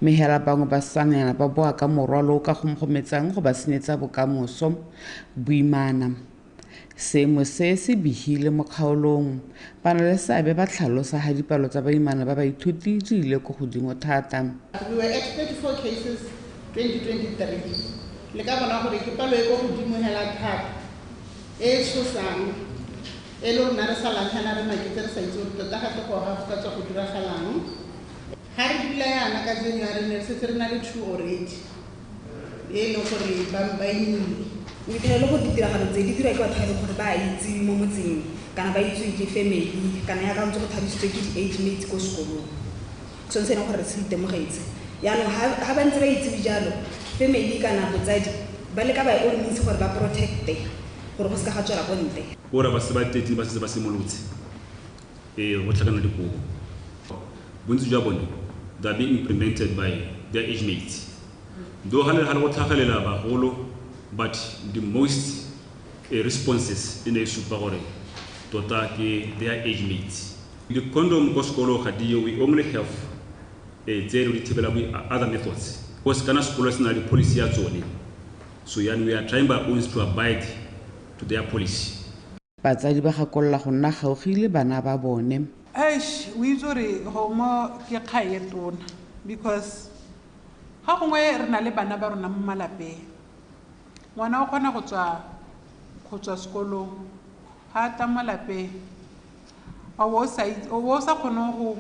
Mme hela bangwe ba sanana ba boa ka morwalo o ka gomgometsang go ba senyetsa bokamoso boimana. Seemo se se bihile mo kgaolong. Ba na le seabe ba tlhalosa ha dipalo tsa baimana ba baithuti di ile ko godimo thata. We were at 34 cases 2023. Le ka bona gore ke palo e ko godimo hela thata. E tshosang e le rona re salang fela re maketse re sa itse gore tota gape go ga go ka tswa go diragalang. Ga re dula yana ka January ne re setse re na le 2 already e leng gore ba imile. O fitlhela le gore ditiragalo tse di dirwa ke batho ba e leng gore ba a itse mo motseng kana ba itsewe ke family kana yaka ntse go thabisitswe ke di-age mates ko sekolong, ke sone se e leng gore re se itemogetse. Yaanong ga ba ntse ba itsewe jalo, family kana botsadi ba leka by all means gore ba protecte gore go seka ga tswela ko ntle. Ora ba se ba tetse ba setse ba simolotse go tlhakana dikobo. Bontsi jwa bone they are being implemented by their age mates. Though ga le go tlhagelela bagolo, but the most responses e ne e supa gore tota ke their age mates. The condom ko sekolo ga di yo, we only have tse di thibela other methods. Because kana sekolo se na le policy ya tsone. So yan we are trying by all means to abide to their policy. Batsadi ba gakolola go nna gaufi le bana ba bone. Eish, o itse gore go mo ke kgang e tona because ga gongwe re na le bana ba rona mo malapeng. Ngwana o kgona go tswa sekolong, ga a tla mo lapeng, o bo o sa kgone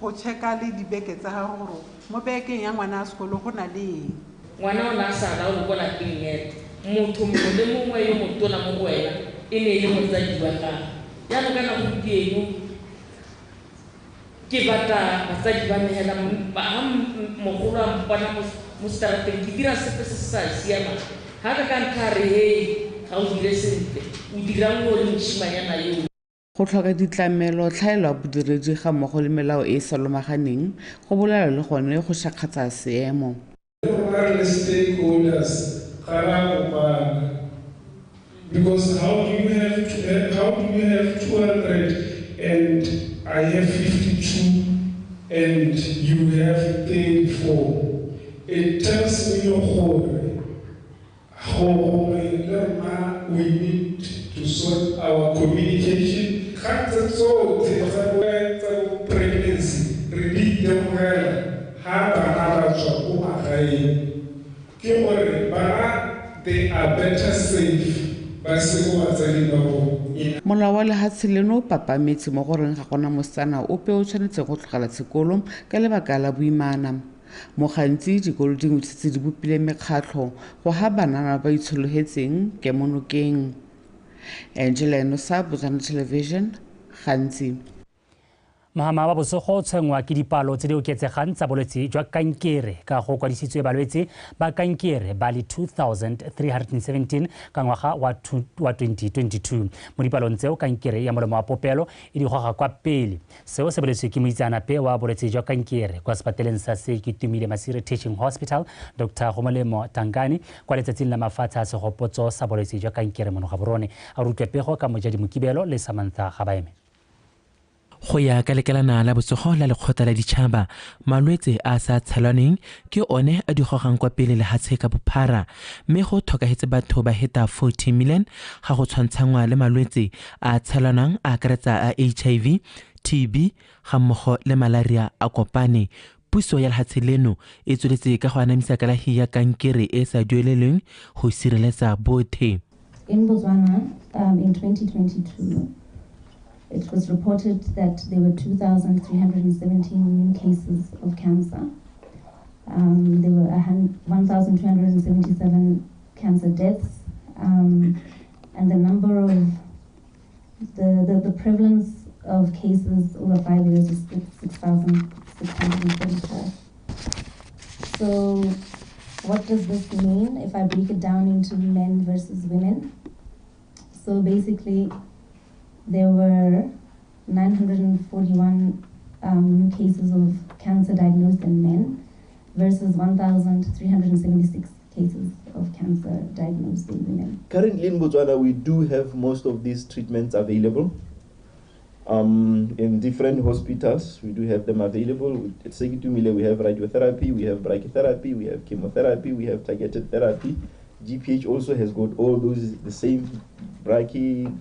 go check-a le dibeke tsa gago gore mo bekeng ya ngwana a sekolo go na le eng. Ngwana o ne a sala o le ko lapeng hela, motho mongwe le mongwe yo motona mo go wena e ne e le motsadi wa gago. Jaanong ka nako gompieno ke batla batsadi ba me hela, ga mogolo a mpona mo seterateng ke dira sepe se se sa siamang, ga ka ntlha re hei ga o dire sentle, o dirang o le moshimanyana yo. Go tlhoka ditlamelo, tlhaelo ya bodiredi ga mmogo le melao e e sa lomaganeng go bolela le gone go shakgatsa seemo. Rona re le stakeholders ga re a kopana, because how do you have 200 and I have 52 and you have 34? It tells me gore gongwe le rona we need to sort our communication. Ga tse tsotlhe tsa bo pregnancy re di itemogela ga bana ba tswa ko magaeng, ke gore bana they are better safe ba se ko batsadi ba bone. Molao wa lehatshe leno o papametse mo goreng ga gona mosetsana ope o tshwanetseng go tlogela sekolo ka lebaka la boimana. Mo gantsi dikolo dingwe di setse di bopile mekgatlho go ha banana ba ba itshologetseng kemonokeng. Angela Enosa, Botswana Television, Gantsi. Mohama wa botsogo o tshwenngwa ke dipalo tse di oketsegang tsa bolwetse jwa kankere ka go kwadisitswe balwetse ba kankere ba le 2317 ka ngwaga wa 2022. Mo dipalong tseo kankere ya molomo wa popelo e di goga kwa pele. Seo se boletswe ke moitseanape wa bolwetse jwa kankere kwa sepateleng sa Sekitumile Masire Teaching Hospital, Dr. Gomolemo Tangane, kwa letsatsing la mafatshe a segopotso sa bolwetse jwa kankere mono Gaborone. A rutwe pego ka Mojadi Mokibelo le Samantha Gabaeme. Go ya ka lekalana la botsogo la lekgotla la ditšhaba, malwetse a sa tshelaneng ke one a di gogang kwa pele lehatshe ka bophara, mme go tlhokagetse batho ba heta 40 million ga go tshwantshangwa le malwetse a tshelanang a akaretsa a HIV, TB ga mmogo le malaria a kopane. Puso ya lehatshe leno e tsweletse ka go anamisa kalafi ya kankere e sa duelelweng go sireletsa bothe. In Botswana, in 2022, it was reported that there were 2,317 new cases of cancer. There were 1,277 cancer deaths, and the number of the prevalence of cases over 5 years is 6,634. So what does this mean if I break it down into men versus women? So basically, there were 941 new cases of cancer diagnosed in men versus 1,376 cases of cancer diagnosed in women. Currently in Botswana, we do have most of these treatments available. In different hospitals, we do have them available. At Sekitumile, we have radiotherapy, we have brachytherapy, we have chemotherapy, we have targeted therapy. GPH also has got all those, the same brachy,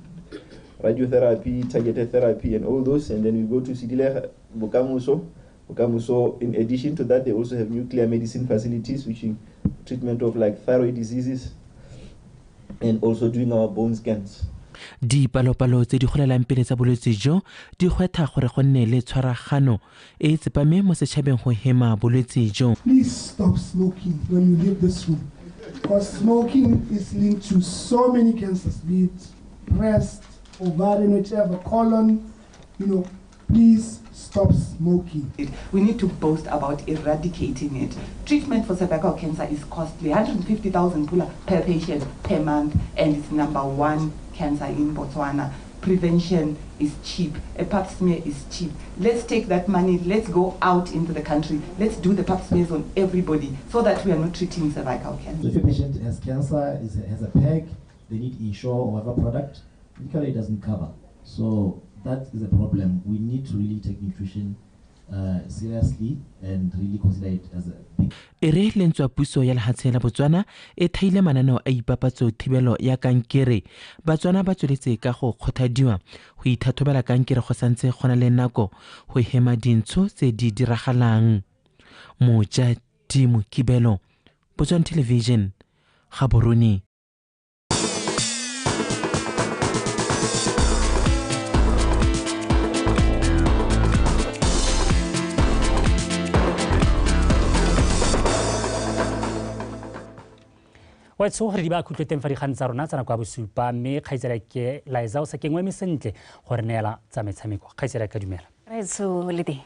radiotherapy, targeted therapy, and all those. And then we go to Sidile Bokamuso. Bokamuso, in addition to that, they also have nuclear medicine facilities, which is treatment of like thyroid diseases. And also doing our bone scans. Dipalopalo tse di golelang pele tsa bolwetse jo di gwetlha gore go nne le tshwaragano e e tsepameng mo setšhabeng go hema bolwetse jo. Please stop smoking when you leave this room, because smoking is linked to so many cancers, be it breast, ovarian, whichever, colon, please stop smoking. We need to boast about eradicating it. Treatment for cervical cancer is costly, 150,000 pula per patient per month, and it's number one cancer in Botswana. Prevention is cheap. A pap smear is cheap. Let's take that money, let's go out into the country, let's do the pap smears on everybody so that we are not treating cervical cancer. So if a patient has cancer, has a PEG, they need Insure or whatever product, medical aid doesn't cover. So that is a problem. We need to really take nutrition seriously and really consider it as a big. E re lentswa puso ya lehatshe la Botswana e thaile mananeo a ipapatso thibelo ya kankere. Batswana ba tsweletse ka go kgothadiwa go ithathobela kankere go santse go na le nako go hema dintsho tse di diragalang. Moja Timo Kibelo, Botswana Television, Gaborone. Wa tso gore di ba khutlo teng fa dikgang tsa rona tsa nako ya bosupa, mme kgaitsela ke Liza o sa kengwe eme sentle gore neela tsa metshameko. Kgaitsela ka dumela. Re tso le teng.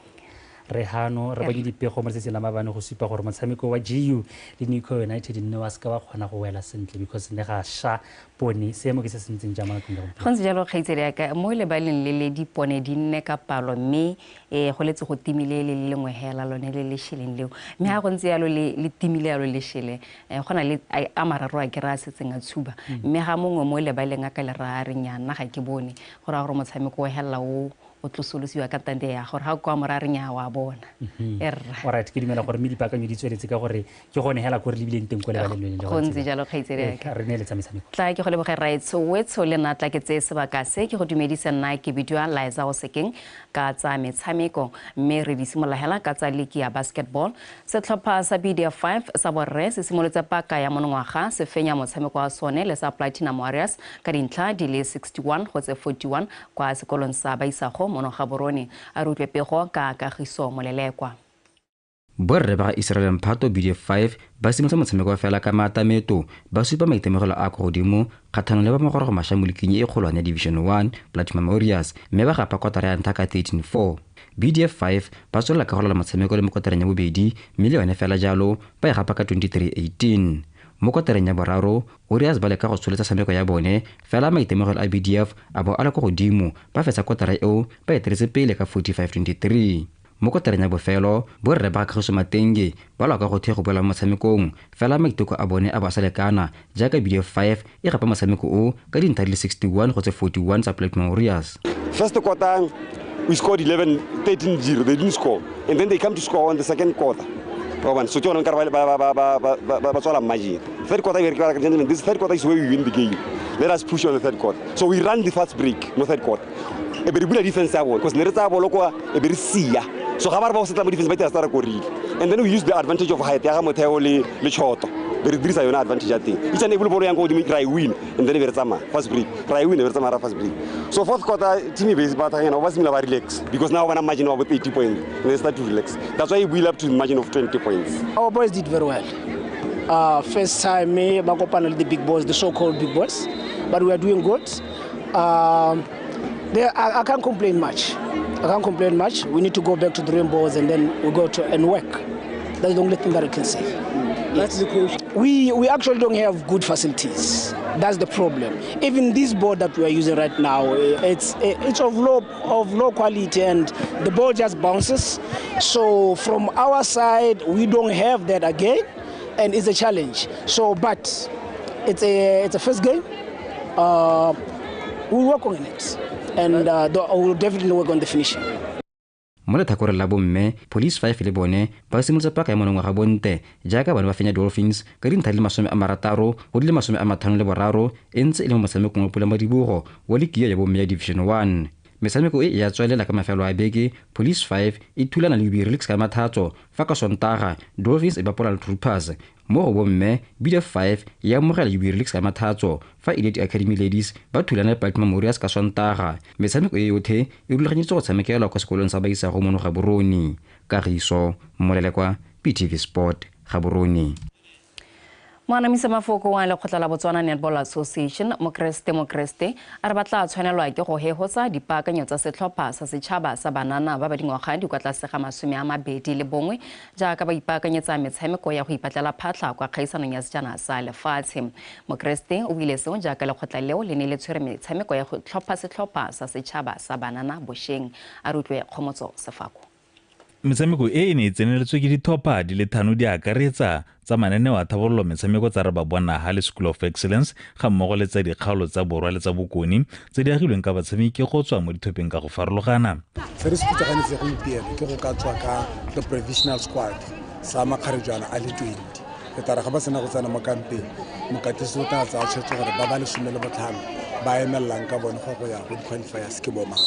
Re hano re bone dipego mo letsatsing la maabane go supa gore motshameko wa GU le Nico United nne wa seka wa kgona go wela sentle because ne ga sha pone seemo ke se se ntseng jang mo nakong ya gompieno. Go ntse jalo kgaitsedi ya ka mo lebaleng le le dipone di nne ka palo mme go letse go timile le lengwe hela lone le le sheleng leo, mme ha go ntse yalo le timile yalo le shele go na le a mararo a ke ra setseng a tshuba, mme ga mongwe mo lebaleng a ka le ra re nyana ga ke bone go raya gore motshameko o hela o o tlosolosiwa ka tante ya gore ga kwa morare nya wa bona. Alright, ke dumela gore mme dipaakanyo di tsweletse ka gore ke gone hela ko re lebileng teng ko lebaleng le go ntse jalo kgaitsedi ya ka. Re neele tsa metshameko. Tla ke go leboge raetsho wetsho le nna tla ke tseye sebaka se ke go dumedisa nna ke bidiwa Liza Osekeng ka tsa metshameko, mme re di simolola hela ka tsa ligi ya basketball. Setlhopha sa BDF5 sa borre se simolotse paka ya monongwaga se fenya motshameko wa sone le sa Platinum Warriors ka dintlha di le 61 go tse 41 kwa sekolong sa Baisago mono Gaborone. A re utlwe pego ka Kagiso Molelekwa. Borre ba Israel Mphato BDF5 ba simolotse motshameko fela ka maatameto, ba supa maitemogelo a kwa godimo kgatlhanong le ba mogorogo mašwa mo liking e kgolwane ya Division 1 Platinum Warriors, mme ba gapa kotara ya ntlha ka 13-4. BDF5 ba tswelela ka go laola motshameko le mo kotareng ya bobedi, mme le yone fela jalo ba e gapa ka 23-18. Mo kotareng ya boraro, Warriors ba leka go tsholetsa tshameko ya bone, fela maitemogelo a BDF a bo a le kwa godimo, ba fetsa kotara eo ba eteletse pele ka 45-23. Mo kotareng ya bofelo, borre ba Kagiso Matenge ba lwa ka go thwe go boela mo motshamekong, fela maiteko a bone a ba sa lekana jaaka BDF5 e gapa motshameko o ka dintlha di le 61 go tse 41 tsa Platinum Warriors. First quarter we scored 11 13-0, they didn't score, and then they come to score on the second quarter. So ke yone nkare ba tswala margin. Third quarter, gentlemen, this third quarter is where we win the game. Let us push on the third quarter. So we run the fast break mo third quarter. E be re bula defense ya bone because ne re tsaya bolo kwa e be re sia. So ga ba re ba go setla mo defense ba itira stara korile. And then we use the advantage of height ya ga Motheo le Choto. Be re dirisa yone advantage ya teng. Each and every bolo yang ko godimo ra e win and then e be re tsamaya fast break. Ra e win e be re tsamaya fast break. So fourth quarter team e be ba thangena ba simolola ba relax because now ba na margin of about 80 points and they start to relax. That's why we build up to margin of 20 points. Our boys did very well. First time ba kopana le the big boys, the so-called big boys, but we are doing good. I can't complain much. I can't complain much. We need to go back to the drawing boards and then we go to and work. That's the only thing that I can say. Yes. That's the coach. We actually don't have good facilities. That's the problem. Even this board that we are using right now, it's of low quality and the ball just bounces. So from our side, we don't have that again, and it's a challenge. So, but it's a first game. We'll work on it, and we'll definitely work on the finishing. Mo letlhakoreng la bomme, Police 5 le bone ba simolotse paka ya monongwaga bonte jaaka bane ba fenya Dolphins ka dintlha di le 60 go di le 53 e ntse e le mo motshamekong wa pulamadibogo wa liki ya bomme ya Division 1. Metshameko e ya tswelela ka mafelo a beke. Police 5 e thulana le Ubirix ka Mathatso, fa ka Sontaga Dolphins e bapola le Troopers. Mo go bomme, BDF 5 e amogela Ubirix ka Mathatso, fa Elite Academy Ladies ba thulana le Platinum Warriors ka Sontaga. Metshameko e yotlhe e rulaganyetswe go tshamekelwa kwa sekolong sa Baisago mono Gaborone. Kagiso Molelekwa, BTV Sport, Gaborone. Moanamisa mafoko wa lekgotla la Botswana Netball Association, Mokreste a re ba tla tshwanelwa ke go hehotsa dipaakanyo tsa setlhopha sa setšhaba sa banana ba ba dingwaga di kwa tlase ga 21 jaaka ba ipaakanyetsa metshameko ya go ipatlela phatlha kwa kgaisanong ya sejana sa lefatshe. Mokreste o buile seo jaaka lekgotla leo le ne le tshwere metshameko ya go tlhopha setlhopha sa setšhaba sa banana bošeng. A re utlwe Kgomotso Sefako. Metshameko e ne e tseneletswe ke ditlhopha di le 5 di akaretsa tsa mananeo a thabololo metshameko tsa re ba bona ha le School of Excellence ga mmogo le tsa dikgaolo tsa borwa le tsa bokone tse di agilweng ka batshameki go tswa mo ditlhopheng ka go farologana. Se re se phuthaganetse gompieno ke go ka tswa ka the provisional squad sa makgarejwana a le 20. Re tla re ga ba sena go tsena mo kampeng, mokatisi o tla tsaya tshwetso gore ba ba 15 ba emelelang ka bone go ya go di-qualifiers ke bomang.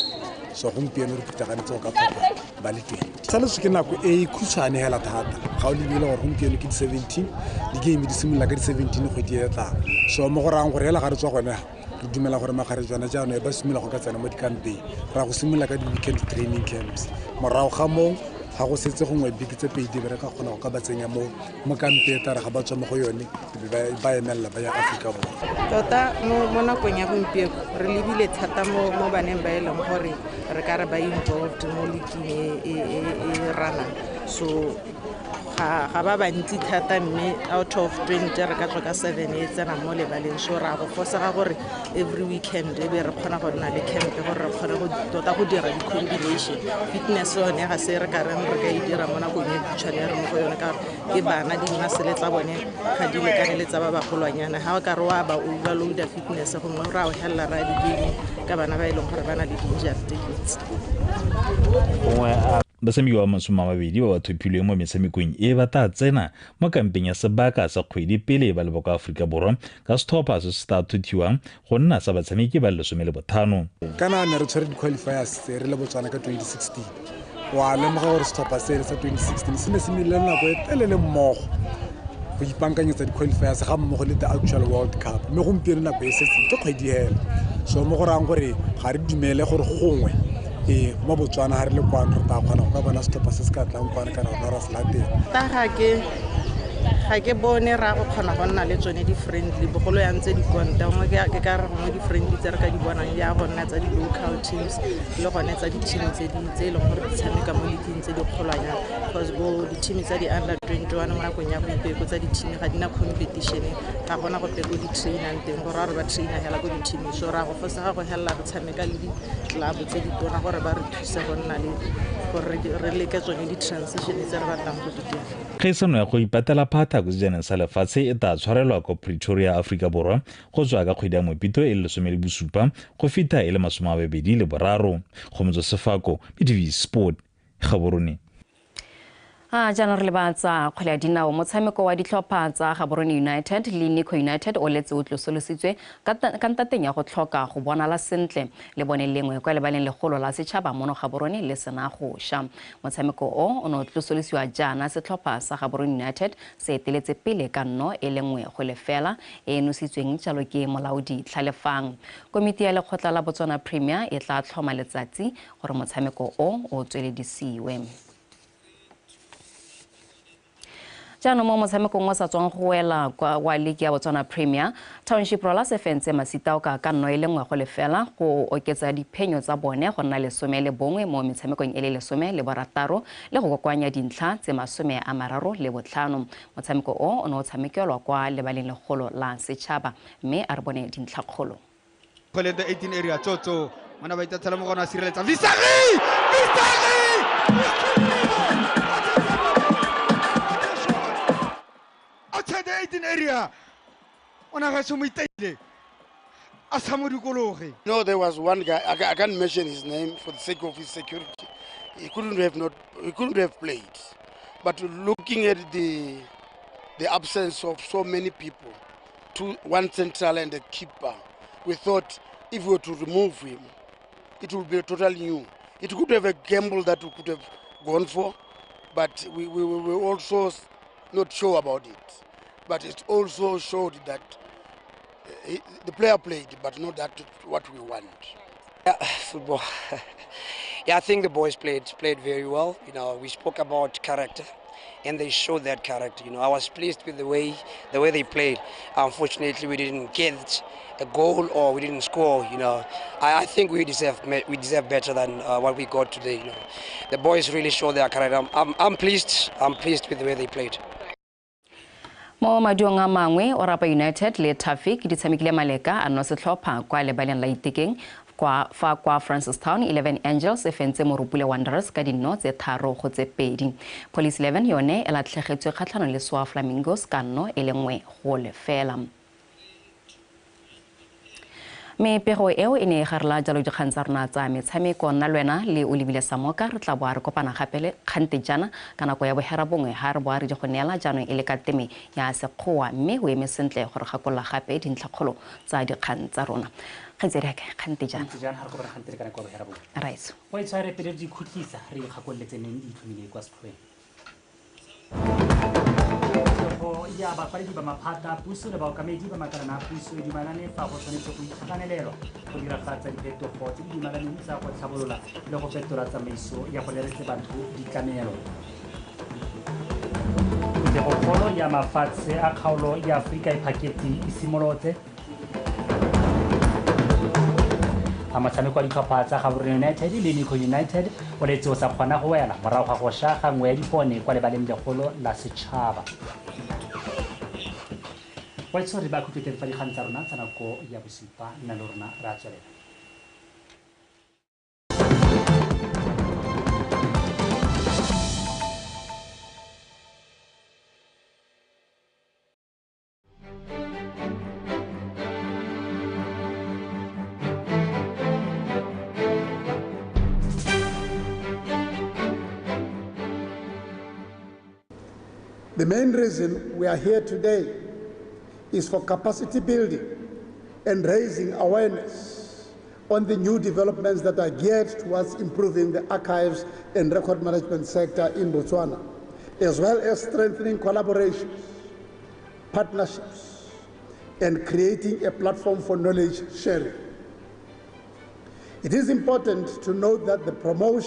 So gompieno re phuthaganetse go ka tlhopha ba le 20. Sa ke nako e e khutshwane hela thata ga o lebile gore gompieno ke di-17, di-game di simolola ka di-17 kgwedi e tlang. So mo go rayang gore hela ga re tswa gone re dumela gore makgarejwana jaanong ba simolola go ka tsena mo dikampeng, ra go simolola ka di-weekend training camps. Morago ga moo ga go setse gongwe beke tse pedi be re ka kgona go ka ba tsenya mo kampeng, tare ga ba tswa mo go yone ba emelela ba ya Aforika Borwa. Tota mo nakong ya gompieno re lebile thata mo baneng ba e leng gore re ka re ba involved mo leaking e ranang. So ga ba bantsi thata, mme out of 20 re ka tswa ka 7 e tsena mo lebaleng. So ra go fosega gore every weekend e be re kgona go nna le camp gore re kgone go tota go dira di-combination. Fitness yone ga se re ka reng re ka e dira mo nakong e khutshwane re mo go yone, ka gore ke bana di-muscle tsa bone ga di lekane le tsa ba bagolwanyana. Ga o ka re wa ba overloada fitness gongwe ra o helela ra di-game ka bana ba e leng gore ba na le di-injury tse dintsi. Batshameki ba 20 ba ba thopilweng mo metshamekong e ba tla tsena mo kampeng ya sebaka sa kgwedi pele ba leba kwa Aforika Borwa ka setlhopha se se tla thothiwang go nna sa batshameki ba le 15. Kana ne re tshwere di-qualifiers tse re le Botswana ka 2016, wa lemoga gore setlhopha se sa 2016 se ne se nnile le nako e telele mmogo go ipaakanyetsa di-qualifiers ga mmogo le the actual World Cup, mme gompieno nako e setseng ke kgwedi hela. So mo go rayang gore ga re dumele gore gongwe mo Botswana ga re le kwano re tla kgona go ka bona setlhopha se se ka tlang kwano kana rona ra se latela. Ta ga ke bone ra go kgona go nna le tsone di-friendly, bogolo yang tse di konta gongwe ke ka re gongwe di-friendly tse re ka di bonang ya go nna tsa di-local teams le gone tsa di-team tse e leng gore di tshameka mo leaking tse di kgolwanyana, because bo di-team tsa di-under 21 mo nakong ya gompieno tsa di-team ga di na competition, ga gona gope ko di-trainang teng gore a re ba traina hela ko di-teaming. So ra go fosega go helela re tshameka le di-club tse di tona gore ba re thuse go nna le gore re leke tsone di-transition tse re batlang go di dira. Kgaisano ya go ipatela phatha ko sejaneng sa lefatshe e tla tshwarelwa kwa Pretoria, Aforika Borwa go tswa ka kgwedi ya Mopito e le 17 go feta e le 23. Kgomotso Sefako, BTV Sport, Gaborone. Jaanong re lebatsa kgwele ya dinao. Motshameko wa ditlhopha tsa Gaborone United le Nico United o letse o tlosolositswe ka ntateng ya go tlhoka go bonala sentle le bone lengwe kwa lebaleng legolo la setšhaba mono Gaborone le sena go ša. Motshameko o ne o tlosolosiwa jaana setlhopha sa Gaborone United se eteletse pele ka 1-0 e nositsweng jalo ke molaodi Tlhalefang. Komiti ya lekgotla la Botswana Premier e tla tlhoma letsatsi gore motshameko o tsweledisiwe. Jaanong mo motshamekong wa sa tswang go wela wa league ya Botswana Premier, Township Rollers e fentse Masitaoka ka 1-0 go oketsa diphenyo tsa bone go nna 11 mo metshamekong e le 16 le go kokoanya dintlha tse 35. Motshameko o ne o tshamekelwa kwa lebaleng legolo la setšhaba, mme a re bone dintlhakgolo. Kgwele the 18 area tsotso ngwana ba itathela mo gona sireletsa Visari outside the 18 area. No, there was one guy, I can't mention his name for the sake of his security. He couldn't have played. But looking at the absence of so many people, one central and a keeper, we thought if we were to remove him, It will be totally new. It could have a gamble that we could have gone for, but we were also not sure about it. But it also showed that the player played, but not that what we want. Yeah, football. Yeah, I think the boys played very well. You know, we spoke about character, and they showed that character. You know, I was pleased with the way they played. Unfortunately, we didn't get a goal or we didn't score. You know, I think we deserve better than what we got today. You know, the boys really showed their character. I'm pleased. I'm pleased with the way they played. Mo maduong a mangwe Orapa United le Traffic di tshamekile maleka a nwa setlhopha kwa lebaleng la Itekeng kwa fa kwa Francistown 11 Angels e fentse Morupule Wanderers ka dinno tse 3-2. Police 11 yone e latlhegetswe kgatlhanong le Soa Flamingos ka 1-0. Mme pego eo e ne e garela jalo dikgang tsa rona tsa metshameko. Nna le wena le o lebile Samoka re tla boa re kopana gape le kgante jaana ka nako ya 9:30 ha re boa re di go neela jaanong e le ka teme ya Sekgowa, mme o eme sentle gore gakolola gape dintlhakgolo tsa dikgang tsa rona. Kgaitsedi yaka kgante jaana. Kgante jaana ha re kopana kgante le ka nako ya 9:30. Raitso. O e tshware pele di khutlisa re ikgakololetse neng di itlhomile kwa setlhoeng. Ya bakwaledi ba maphata a puso le baokamedi ba makalana a puso e dumalane fa go tshwanetse go itlhaganelelwa go diragatsa diphetogo tse di dumalaneng tsa go tlhabolola le go fetola tsamaiso ya go leretse batho ditlamelo. Phuthegokgolo ya mafatshe a kgaolo ya Aforika e phaketse e simolotse. A motshameko wa ditlhopha tsa Gaborone United le Nico United o letse o sa kgona go wela morago ga go ša ga nngwe ya dipone kwa lebaleng legolo la setšhaba. Wa itse gore ba khutletseng fa dikgang tsa rona tsa nako ya 7, nna le rona re a tswelela. The main reason we are here today is for capacity building and raising awareness on the new developments that are geared towards improving the archives and record management sector in Botswana, as well as strengthening collaborations, partnerships, and creating a platform for knowledge sharing. It is important to note that the promotion